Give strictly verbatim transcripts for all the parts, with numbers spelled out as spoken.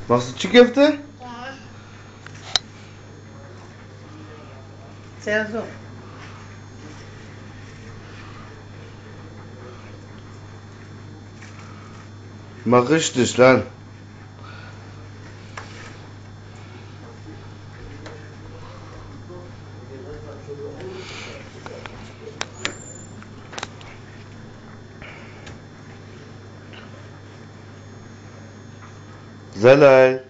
Maqsud, çi kefte? Serzo. Maqsud, lan. Zelal.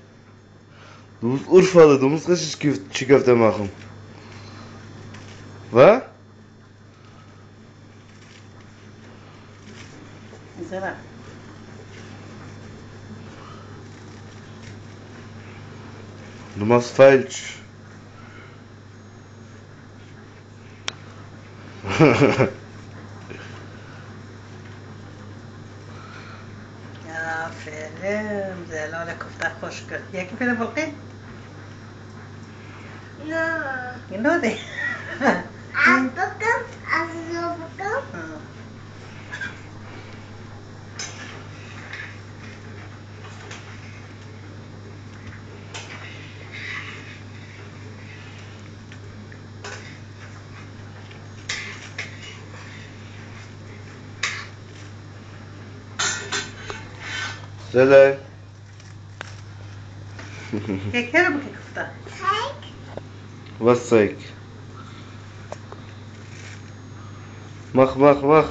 Du musst Urfalı, du musst richtig gef- çiğ Köfte machen. Was? Zelal. Du machst falsch. Aferin, Zelal, kofte xweş kir. Yekî pê de bulqî? Na. Nodê. Ez bikim, ez zor bikim. Ha. Zelal. Tekrar bu kıfta. Was zeig? Mach, mach, mach.